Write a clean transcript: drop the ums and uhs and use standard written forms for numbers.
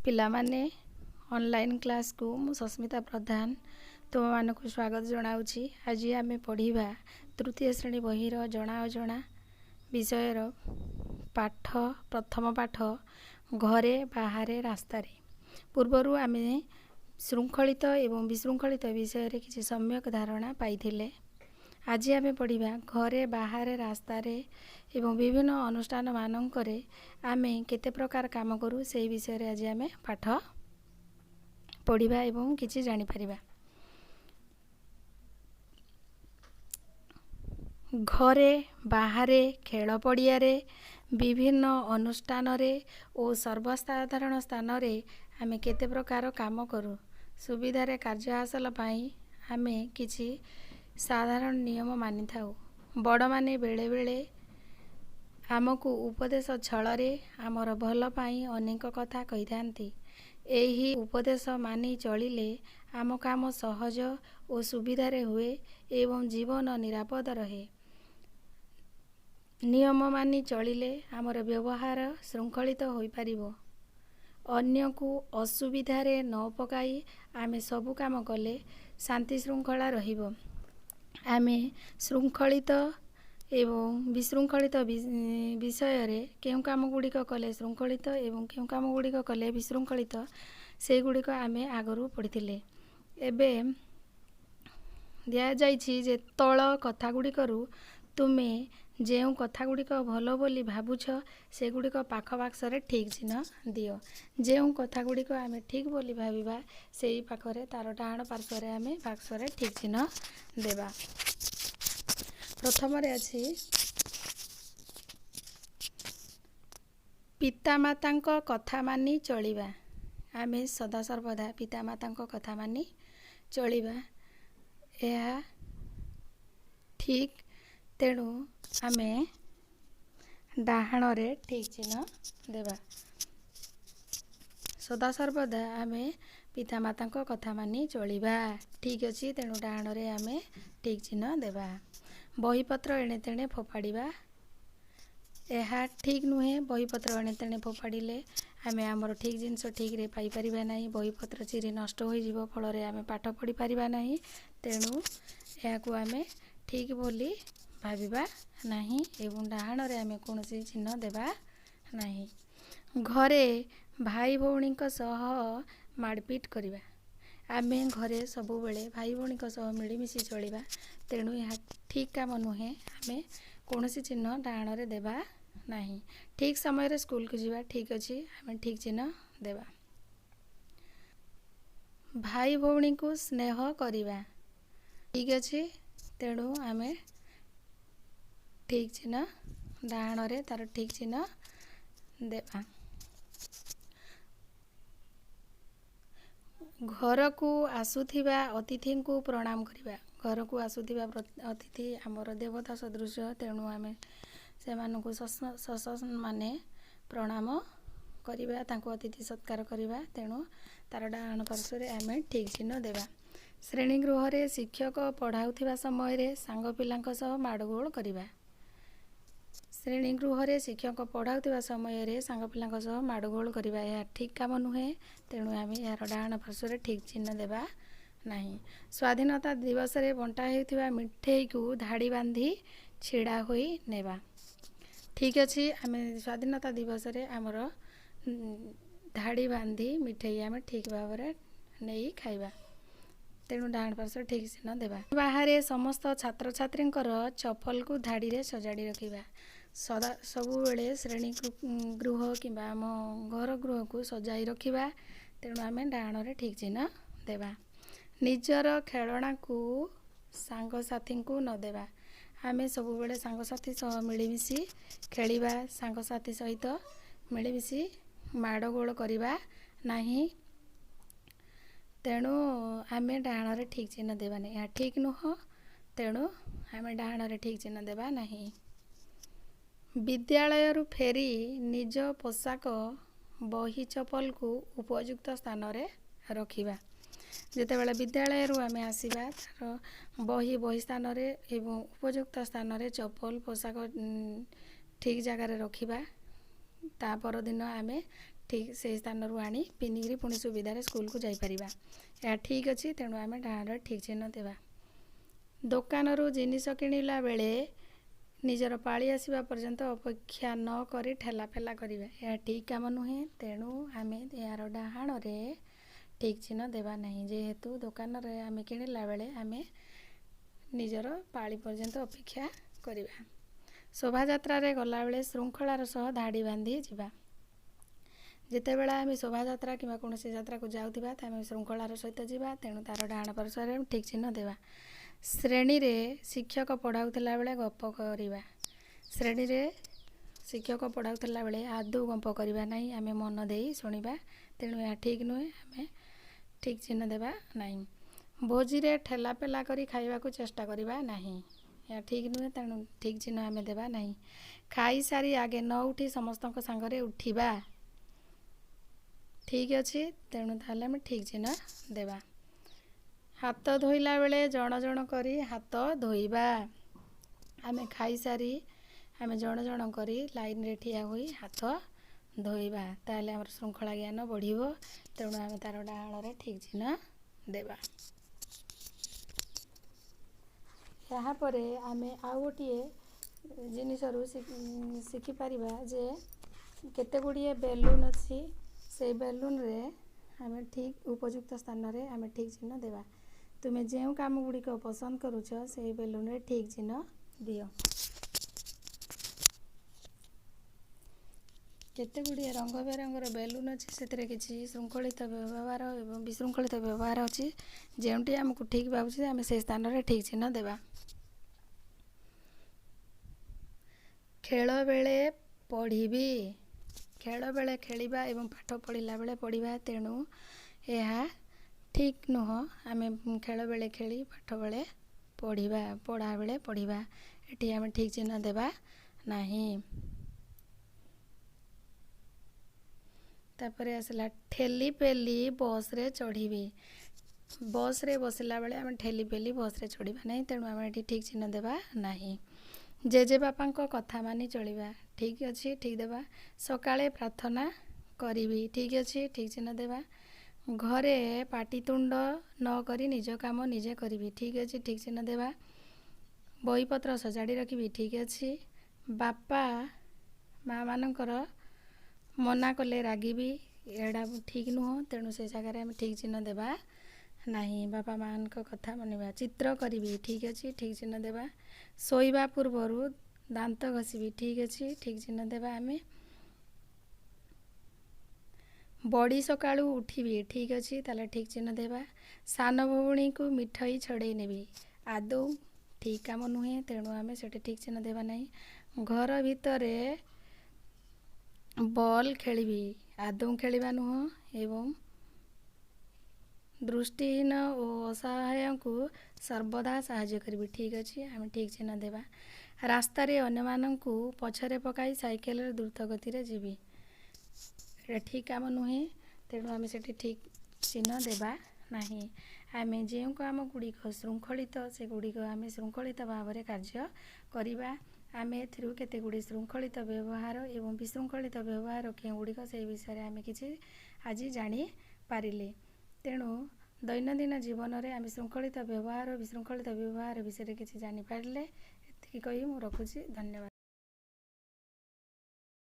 ପିଲାମାନେ, ଅନଲାଇନ୍ କ୍ଲାସ୍କୁ ମୁଁ ସସ୍ମିତା ପ୍ରଧାନ ତୁମମାନଙ୍କୁ ସ୍ୱାଗତ ଜଣାଉଛି। ଆଜି ଆମେ ପଢ଼ିବା ତୃତୀୟ ଶ୍ରେଣୀ ବହିର ଜଣା ଅଜଣା ବିଷୟର ପାଠ, ପ୍ରଥମ ପାଠ, ଘରେ ବାହାରେ ରାସ୍ତାରେ। ପୂର୍ବରୁ ଆମେ ଶୃଙ୍ଖଳିତ ଏବଂ ବିଶୃଙ୍ଖଳିତ ବିଷୟରେ କିଛି ସମ୍ୟକ ଧାରଣା ପାଇଥିଲେ। ଆଜି ଆମେ ପଢ଼ିବା ଘରେ, ବାହାରେ, ରାସ୍ତାରେ ଏବଂ ବିଭିନ୍ନ ଅନୁଷ୍ଠାନ ମାନଙ୍କରେ ଆମେ କେତେ ପ୍ରକାର କାମ କରୁ, ସେଇ ବିଷୟରେ ଆଜି ଆମେ ପାଠ ପଢ଼ିବା ଏବଂ କିଛି ଜାଣିପାରିବା। ଘରେ, ବାହାରେ, ଖେଳ ପଡ଼ିଆରେ, ବିଭିନ୍ନ ଅନୁଷ୍ଠାନରେ ଓ ସର୍ବସାଧାରଣ ସ୍ଥାନରେ ଆମେ କେତେ ପ୍ରକାର କାମ କରୁ। ସୁବିଧାରେ କାର୍ଯ୍ୟ ହାସଲ ପାଇଁ ଆମେ କିଛି ସାଧାରଣ ନିୟମ ମାନିଥାଉ। ବଡ଼ମାନେ ବେଳେବେଳେ ଆମକୁ ଉପଦେଶ ଛଳରେ ଆମର ଭଲ ପାଇଁ ଅନେକ କଥା କହିଥାନ୍ତି। ଏହି ଉପଦେଶ ମାନି ଚଳିଲେ ଆମ କାମ ସହଜ ଓ ସୁବିଧାରେ ହୁଏ ଏବଂ ଜୀବନ ନିରାପଦ ରହେ। ନିୟମ ମାନି ଚଳିଲେ ଆମର ବ୍ୟବହାର ଶୃଙ୍ଖଳିତ ହୋଇପାରିବ। ଅନ୍ୟକୁ ଅସୁବିଧାରେ ନ ପକାଇ ଆମେ ସବୁ କାମ କଲେ ଶାନ୍ତି ଶୃଙ୍ଖଳା ରହିବ। ଆମେ ଶୃଙ୍ଖଳିତ ଏବଂ ବିଶୃଙ୍ଖଳିତ ବିଷୟରେ କେଉଁ କାମ ଗୁଡ଼ିକ କଲେ ଶୃଙ୍ଖଳିତ ଏବଂ କେଉଁ କାମ ଗୁଡ଼ିକ କଲେ ବିଶୃଙ୍ଖଳିତ, ସେଗୁଡ଼ିକ ଆମେ ଆଗରୁ ପଢ଼ିଥିଲେ। ଏବେ ଦିଆଯାଇଛି ଯେ ତଳ କଥା ଗୁଡ଼ିକରୁ ତୁମେ ଯେଉଁ କଥା ଗୁଡ଼ିକ ଭଲ ବୋଲି ଭାବୁଛ, ସେଗୁଡ଼ିକ ପାଖ ବାକ୍ସରେ ଠିକ୍ ଚିହ୍ନ ଦିଅ। ଯେଉଁ କଥା ଗୁଡ଼ିକ ଆମେ ଠିକ୍ ବୋଲି ଭାବିବା, ସେଇ ପାଖରେ ତା'ର ଡାହାଣ ପାର୍ଶ୍ୱରେ ଆମେ ବାକ୍ସରେ ଠିକ୍ ଚିହ୍ନ ଦେବା। ପ୍ରଥମରେ ଅଛି ପିତାମାତାଙ୍କ କଥା ମାନି ଚଳିବା। ଆମେ ସଦାସର୍ବଦା ପିତାମାତାଙ୍କ କଥା ମାନି ଚଳିବା, ଏହା ଠିକ୍। ତେଣୁ ଆମେ ଡାହାଣରେ ଠିକ୍ ଚିହ୍ନ ଦେବା। ସଦାସର୍ବଦା ଆମେ ପିତାମାତାଙ୍କ କଥା ମାନି ଚଳିବା ଠିକ୍ ଅଛି, ତେଣୁ ଡାହାଣରେ ଆମେ ଠିକ୍ ଚିହ୍ନ ଦେବା। ବହିପତ୍ର ଏଣେ ତେଣେ ଫୋପାଡ଼ିବା, ଏହା ଠିକ୍ ନୁହେଁ। ବହିପତ୍ର ଏଣେ ତେଣେ ଫୋପାଡ଼ିଲେ ଆମେ ଆମର ଠିକ୍ ଜିନିଷ ଠିକ୍ରେ ପାଇପାରିବା ନାହିଁ। ବହିପତ୍ର ଚିରି ନଷ୍ଟ ହୋଇଯିବ, ଫଳରେ ଆମେ ପାଠ ପଢ଼ିପାରିବା ନାହିଁ। ତେଣୁ ଏହାକୁ ଆମେ ଠିକ୍ ବୋଲି ଭାବିବା ନାହିଁ ଏବଂ ଡାହାଣରେ ଆମେ କୌଣସି ଚିହ୍ନ ଦେବା ନାହିଁ। ଘରେ ଭାଇ ଭଉଣୀଙ୍କ ସହ ମାଡ଼ପିଟ କରିବା। ଆମେ ଘରେ ସବୁବେଳେ ଭାଇ ଭଉଣୀଙ୍କ ସହ ମିଳିମିଶି ଚଳିବା, ତେଣୁ ଏହା ଠିକ୍ କାମ ନୁହେଁ। ଆମେ କୌଣସି ଚିହ୍ନ ଡାହାଣରେ ଦେବା ନାହିଁ। ଠିକ୍ ସମୟରେ ସ୍କୁଲକୁ ଯିବା ଠିକ୍ ଅଛି, ଆମେ ଠିକ୍ ଚିହ୍ନ ଦେବା। ଭାଇ ଭଉଣୀଙ୍କୁ ସ୍ନେହ କରିବା ଠିକ୍ ଅଛି, ତେଣୁ ଆମେ ଠିକ୍ ଚିହ୍ନ ଡାହାଣରେ ତା'ର ଠିକ୍ ଚିହ୍ନ ଦେବା। ଘରକୁ ଆସୁଥିବା ଅତିଥିଙ୍କୁ ପ୍ରଣାମ କରିବା। ଘରକୁ ଆସୁଥିବା ଅତିଥି ଆମର ଦେବତା ସଦୃଶ, ତେଣୁ ଆମେ ସେମାନଙ୍କୁ ସସମ୍ମାନେ ପ୍ରଣାମ କରିବା, ତାଙ୍କୁ ଅତିଥି ସତ୍କାର କରିବା। ତେଣୁ ତା'ର ଡାହାଣ ପାର୍ଶ୍ୱରେ ଆମେ ଠିକ୍ ଚିହ୍ନ ଦେବା। ଶ୍ରେଣୀ ଗୃହରେ ଶିକ୍ଷକ ପଢ଼ାଉଥିବା ସମୟରେ ସାଙ୍ଗ ପିଲାଙ୍କ ସହ ମାଡ଼ଗୋଳ କରିବା। ଶ୍ରେଣୀ ଗୃହରେ ଶିକ୍ଷକ ପଢ଼ାଉଥିବା ସମୟରେ ସାଙ୍ଗ ପିଲାଙ୍କ ସହ ମାଡ଼ଗୋଳ କରିବା, ଏହା ଠିକ୍ କାମ ନୁହେଁ। ତେଣୁ ଆମେ ଏହାର ଡାହାଣ ପାର୍ଶ୍ୱରେ ଠିକ୍ ଚିହ୍ନ ଦେବା ନାହିଁ। ସ୍ୱାଧୀନତା ଦିବସରେ ବଣ୍ଟା ହେଉଥିବା ମିଠେଇକୁ ଧାଡ଼ି ବାନ୍ଧି ଛିଡ଼ା ହୋଇ ନେବା ଠିକ୍ ଅଛି। ଆମେ ସ୍ୱାଧୀନତା ଦିବସରେ ଆମର ଧାଡ଼ି ବାନ୍ଧି ମିଠେଇ ଆମେ ଠିକ୍ ଭାବରେ ନେଇ ଖାଇବା, ତେଣୁ ଡାହାଣ ପାର୍ଶ୍ୱରେ ଠିକ୍ ଚିହ୍ନ ଦେବା। ବାହାରେ ସମସ୍ତ ଛାତ୍ରଛାତ୍ରୀଙ୍କର ଚପଲକୁ ଧାଡ଼ିରେ ସଜାଡ଼ି ରଖିବା। ସଦା ସବୁବେଳେ ଶ୍ରେଣୀ ଗୃହ କିମ୍ବା ଆମ ଘର ଗୃହକୁ ସଜାଇ ରଖିବା, ତେଣୁ ଆମେ ଡାହାଣରେ ଠିକ୍ ଚିହ୍ନ ଦେବା। ନିଜର ଖେଳଣାକୁ ସାଙ୍ଗସାଥୀଙ୍କୁ ନ ଦେବା। ଆମେ ସବୁବେଳେ ସାଙ୍ଗସାଥି ସହ ମିଳିମିଶି ଖେଳିବା, ସାଙ୍ଗସାଥି ସହିତ ମିଳିମିଶି ମାଡ଼ଗୋଳ କରିବା ନାହିଁ। ତେଣୁ ଆମେ ଡାହାଣରେ ଠିକ୍ ଚିହ୍ନ ଦେବା ନାହିଁ। ଏହା ଠିକ୍ ନୁହଁ, ତେଣୁ ଆମେ ଡାହାଣରେ ଠିକ୍ ଚିହ୍ନ ଦେବା ନାହିଁ। ବିଦ୍ୟାଳୟରୁ ଫେରି ନିଜ ପୋଷାକ, ବହି, ଚପଲକୁ ଉପଯୁକ୍ତ ସ୍ଥାନରେ ରଖିବା। ଯେତେବେଳେ ବିଦ୍ୟାଳୟରୁ ଆମେ ଆସିବା, ତା'ର ବହି ବହି ସ୍ଥାନରେ ଏବଂ ଉପଯୁକ୍ତ ସ୍ଥାନରେ ଚପଲ, ପୋଷାକ ଠିକ୍ ଜାଗାରେ ରଖିବା। ତା ପରଦିନ ଆମେ ଠିକ୍ ଠିକ୍ ସେଇ ସ୍ଥାନରୁ ଆଣି ପିନ୍ଧିକିରି ପୁଣି ସୁବିଧାରେ ସ୍କୁଲକୁ ଯାଇପାରିବା। ଏହା ଠିକ୍ ଅଛି, ତେଣୁ ଆମେ ଡାହାଣରେ ଠିକ୍ ଚିହ୍ନ ଦେବା। ଦୋକାନରୁ ଜିନିଷ କିଣିଲା ବେଳେ ନିଜର ପାଳି ଆସିବା ପର୍ଯ୍ୟନ୍ତ ଅପେକ୍ଷା ନ କରି ଠେଲାପେଲା କରିବା, ଏହା ଠିକ୍ କାମ ନୁହେଁ, ତେଣୁ ଆମେ ଏହାର ଡାହାଣରେ ଠିକ୍ ଚିହ୍ନ ଦେବା ନାହିଁ। ଯେହେତୁ ଦୋକାନରେ ଆମେ କିଣିଲା ବେଳେ ଆମେ ନିଜର ପାଳି ପର୍ଯ୍ୟନ୍ତ ଅପେକ୍ଷା କରିବା। ଶୋଭାଯାତ୍ରାରେ ଗଲାବେଳେ ଶୃଙ୍ଖଳାର ସହ ଧାଡ଼ି ବାନ୍ଧି ଯିବା। ଯେତେବେଳେ ଆମେ ଶୋଭାଯାତ୍ରା କିମ୍ବା କୌଣସି ଯାତ୍ରାକୁ ଯାଉଥିବା, ତ ଆମେ ଶୃଙ୍ଖଳାର ସହିତ ଯିବା, ତେଣୁ ତା'ର ଡାହାଣ ପାର୍ଶ୍ୱରେ ଠିକ୍ ଚିହ୍ନ ଦେବା। ଶ୍ରେଣୀରେ ଶିକ୍ଷକ ପଢ଼ାଉଥିଲା ବେଳେ ଗପ କରିବା। ଶ୍ରେଣୀରେ ଶିକ୍ଷକ ପଢ଼ାଉଥିଲା ବେଳେ ଆଦୌ ଗପ କରିବା ନାହିଁ, ଆମେ ମନ ଦେଇ ଶୁଣିବା, ତେଣୁ ଏହା ଠିକ୍ ନୁହେଁ, ଆମେ ଠିକ୍ ଚିହ୍ନ ଦେବା ନାହିଁ। ଭୋଜିରେ ଠେଲାପେଲା କରି ଖାଇବାକୁ ଚେଷ୍ଟା କରିବା ନାହିଁ, ଏହା ଠିକ୍ ନୁହେଁ, ତେଣୁ ଠିକ୍ ଚିହ୍ନ ଆମେ ଦେବା ନାହିଁ। ଖାଇସାରି ଆଗେ ନ ଉଠି ସମସ୍ତଙ୍କ ସାଙ୍ଗରେ ଉଠିବା, ଠିକ୍ ଅଛି, ତେଣୁ ତାହେଲେ ଆମେ ଠିକ୍ ଚିହ୍ନ ଦେବା। ହାତ ଧୋଇଲା ବେଳେ ଜଣ ଜଣ କରି ହାତ ଧୋଇବା। ଆମେ ଖାଇସାରି ଆମେ ଜଣ ଜଣ କରି ଲାଇନ୍ରେ ଠିଆ ହୋଇ ହାତ ଧୋଇବା, ତାହେଲେ ଆମର ଶୃଙ୍ଖଳା ଜ୍ଞାନ ବଢ଼ିବ, ତେଣୁ ଆମେ ତା'ର ଡାହାଣରେ ଠିକ୍ ଚିହ୍ନ ଦେବା। ଏହାପରେ ଆମେ ଆଉ ଗୋଟିଏ ଜିନିଷରୁ ଶିଖିପାରିବା ଯେ କେତେ ଗୁଡ଼ିଏ ବେଲୁନ୍ ଅଛି, ସେଇ ବେଲୁନ୍ରେ ଆମେ ଠିକ୍ ଉପଯୁକ୍ତ ସ୍ଥାନରେ ଆମେ ଠିକ୍ ଚିହ୍ନ ଦେବା। ତୁମେ ଯେଉଁ କାମ ଗୁଡ଼ିକ ପସନ୍ଦ କରୁଛ, ସେଇ ବେଲୁନ୍ରେ ଠିକ୍ ଚିହ୍ନ ଦିଅ। କେତେ ଗୁଡ଼ିଏ ରଙ୍ଗ ବେରଙ୍ଗର ବେଲୁନ୍ ଅଛି, ସେଥିରେ କିଛି ଶୃଙ୍ଖଳିତ ବ୍ୟବହାର ଏବଂ ବିଶୃଙ୍ଖଳିତ ବ୍ୟବହାର ଅଛି। ଯେଉଁଠି ଆମକୁ ଠିକ୍ ଭାବୁଛି, ଆମେ ସେଇ ସ୍ଥାନରେ ଠିକ୍ ଚିହ୍ନ ଦେବା। ଖେଳ ବେଳେ ପଢ଼ିବି। ଖେଳ ବେଳେ ଖେଳିବା ଏବଂ ପାଠ ପଢ଼ିଲା ବେଳେ ପଢ଼ିବା, ତେଣୁ ଏହା ଠିକ୍ ନୁହଁ। ଆମେ ଖେଳ ବେଳେ ଖେଳି ପାଠ ବେଳେ ପଢ଼ିବା, ପଢ଼ା ବେଳେ ପଢ଼ିବା, ଏଠି ଆମେ ଠିକ୍ ଚିହ୍ନ ଦେବା ନାହିଁ। ତାପରେ ଆସିଲା ଠେଲି ପେଲି ବସ୍ରେ ଚଢ଼ିବି। ବସ୍ରେ ବସିଲା ବେଳେ ଆମେ ଠେଲି ପେଲି ବସ୍ରେ ଚଢ଼ିବା ନାହିଁ, ତେଣୁ ଆମେ ଏଠି ଠିକ୍ ଚିହ୍ନ ଦେବା ନାହିଁ। ଜେଜେବାପାଙ୍କ କଥା ମାନି ଚଳିବା, ଠିକ୍ ଅଛି, ଠିକ୍ ଦେବା। ସକାଳେ ପ୍ରାର୍ଥନା କରିବି, ଠିକ୍ ଅଛି, ଠିକ୍ ଚିହ୍ନ ଦେବା। ଘରେ ପାଟିତୁଣ୍ଡ ନ କରି ନିଜ କାମ ନିଜେ କରିବି, ଠିକ୍ ଅଛି, ଠିକ୍ ଚିହ୍ନ ଦେବା। ବହିପତ୍ର ସଜାଡ଼ି ରଖିବି, ଠିକ୍ ଅଛି। ବାପା ମାଆମାନଙ୍କର ମନା କଲେ ରାଗିବି, ଏଇଟା ଠିକ୍ ନୁହଁ, ତେଣୁ ସେ ଜାଗାରେ ଆମେ ଠିକ୍ ଚିହ୍ନ ଦେବା ନାହିଁ। ବାପା ମାଆଙ୍କ କଥା ମାନିବା। ଚିତ୍ର କରିବି, ଠିକ୍ ଅଛି, ଠିକ୍ ଚିହ୍ନ ଦେବା। ଶୋଇବା ପୂର୍ବରୁ ଦାନ୍ତ ଘଷିବି, ଠିକ୍ ଅଛି, ଠିକ୍ ଚିହ୍ନ ଦେବା ଆମେ। ବଡ଼ି ସକାଳୁ ଉଠିବି, ଠିକ୍ ଅଛି, ତାହେଲେ ଠିକ୍ ଚିହ୍ନ ଦେବା। ସାନ ଭଉଣୀକୁ ମିଠାଇ ଛଡ଼େଇ ନେବି, ଆଦୌ ଠିକ୍ କାମ ନୁହେଁ, ତେଣୁ ଆମେ ସେଠି ଠିକ୍ ଚିହ୍ନ ଦେବା ନାହିଁ। ଘର ଭିତରେ ବଲ୍ ଖେଳିବି, ଆଦୌ ଖେଳିବା ନୁହଁ। ଏବଂ ଦୃଷ୍ଟିହୀନ ଓ ଅସହାୟଙ୍କୁ ସର୍ବଦା ସାହାଯ୍ୟ କରିବି, ଠିକ୍ ଅଛି, ଆମେ ଠିକ୍ ଚିହ୍ନ ଦେବା। ରାସ୍ତାରେ ଅନ୍ୟମାନଙ୍କୁ ପଛରେ ପକାଇ ସାଇକେଲରେ ଦ୍ରୁତ ଗତିରେ ଯିବି, ଏଇଟା ଠିକ୍ କାମ ନୁହେଁ, ତେଣୁ ଆମେ ସେଠି ଠିକ୍ ଚିହ୍ନ ଦେବା ନାହିଁ। ଆମେ ଯେଉଁ କାମ ଗୁଡ଼ିକ ଶୃଙ୍ଖଳିତ, ସେଗୁଡ଼ିକ ଆମେ ଶୃଙ୍ଖଳିତ ଭାବରେ କାର୍ଯ୍ୟ କରିବା। ଆମେ ଏଥିରୁ କେତେ ଗୁଡ଼ିଏ ଶୃଙ୍ଖଳିତ ବ୍ୟବହାର ଏବଂ ବିଶୃଙ୍ଖଳିତ ବ୍ୟବହାର କେଉଁଗୁଡ଼ିକ, ସେଇ ବିଷୟରେ ଆମେ କିଛି ଆଜି ଜାଣିପାରିଲେ। ତେଣୁ ଦୈନନ୍ଦିନ ଜୀବନରେ ଆମେ ଶୃଙ୍ଖଳିତ ବ୍ୟବହାର, ବିଶୃଙ୍ଖଳିତ ବ୍ୟବହାର ବିଷୟରେ କିଛି ଜାଣିପାରିଲେ। ଏତିକି କହି ମୁଁ ରଖୁଛି, ଧନ୍ୟବାଦ।